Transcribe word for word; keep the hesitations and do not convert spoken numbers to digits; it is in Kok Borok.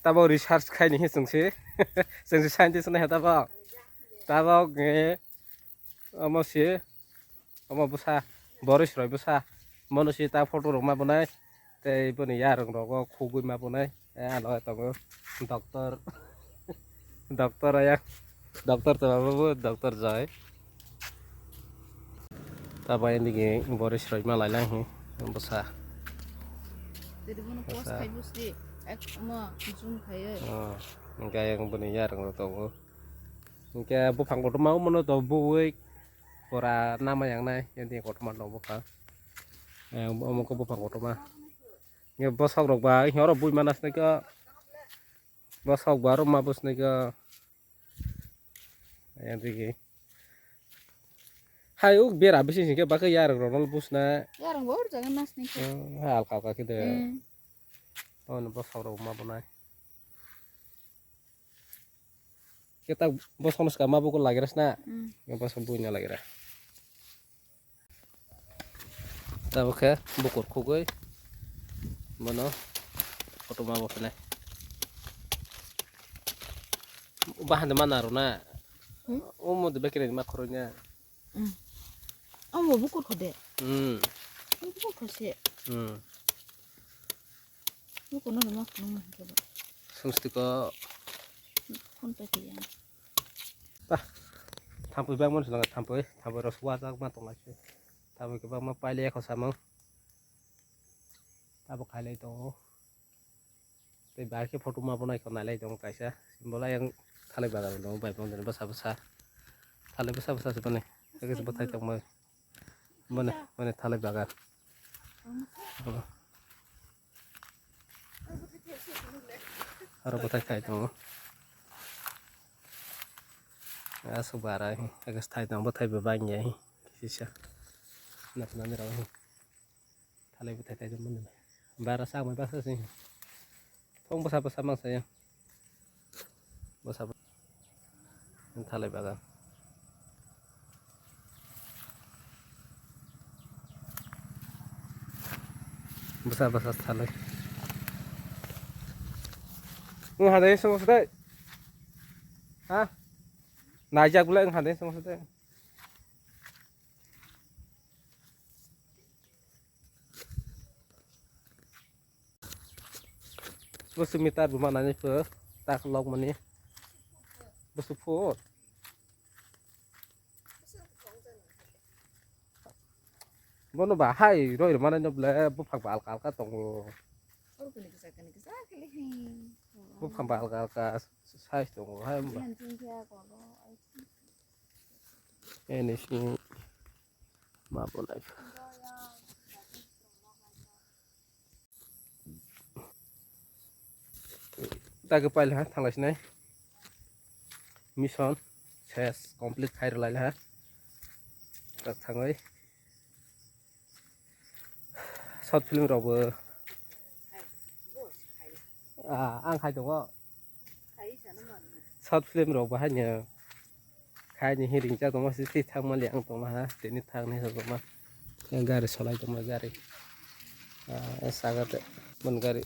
Tabok research khaini hi chwngsi. Chwngsi scientist nai tabok. Tabok, eh, omo si, omo bwsa, Boris Roi bwsa. Mono si ta photo rok ma bwnai. Tei boni yarwng rogo khugwi ma bwnai. Eh, ano tongo doctor. Doctor aya. Doctor to babo bo doctor Joy. Tabok nini Boris Roi ma lai lang hi bwsa. Jadi bono post Bwsa. Khai bwsdi. Ek mo zoom khai. Oh, hingke yang boni yarwng rok tongo. Hingke buphang kotorma omono to buwi pura nama yang nai, yang di kotorma tongo buphang. Eh, omo khe buphang kotorma. Hingke bosok rok ba, hingke oro bui mana sini khe. Bosok ba oro ma bwsni khe. Yang di khe. Hai, uk bera bisi sini khe, bakhe yarwng rok no bwsna. Yarwng bo ur jaga nas ni khe. Hmm, hai alka alka khe de. Hmm. Oh, no bosok rok ma bwnai. Khe tak bosong ska ma buko lagira sna. Hmm. Yang bosong buina lagira. Tabok khe bukur khugwi bono kotorma bo khenai. Bahande mana rw na. Hmm? Omo de bekre ma khoroi na. Hmm. Omo bukur khode. Hmm. Bukur khose. Hmm. Bukur no ma khoroi ma khe ba. Sungsti ko. Phone pay khe ya. Bah, thampui bangmani swnam thampui, thampui rok suwajak ma tonglai se. Thampui kwbangma paile ekho samung. Abo khailai tongo. Tei bahai khe photo ma bo naikha nailai tongo kaisa. Bolai yang thalai bagan tongo bai pondoni bwsa bwsa. Thalai bwsa bwsa se boni. Tei kisa bwthai tongmai. Boni, boni thalai bagan. Aro bwthai thai tongo. Aswk bara hi, tei kisa thai tongo, bwthai bo bangya hi, kisa. Nasi nani rw hi. Thalai bwthai thai tongo. Bara sa mai basa si. Thong bwsa bwsa mangsa ya. Bwsa bwsa. Thalai bagan. Bwsa bwsa thalai. Wng hadai song sdai. Ha? Naijak bwlai wng hadai song sdai. Bwswk meter bo manani pho tak lok mani. Bwswk phut. Bono ba hai roi rw manai no ble buphang ba alka alka tongo. Buphang ba alka alka size tongo hai. Ani si ma bo life. Tagi pail ha thanglai sinai. Mission ses complete khai rwlai ha. Tak thangwi. Short film rok bo. Ah, ang khai tongo. Short film rok bo haino. Khai ni hiring cha tongma si thang mali ang tongma ha. Tini thang ni tongma. Yang gari solai tongma gari. Ah, saga te mon gari.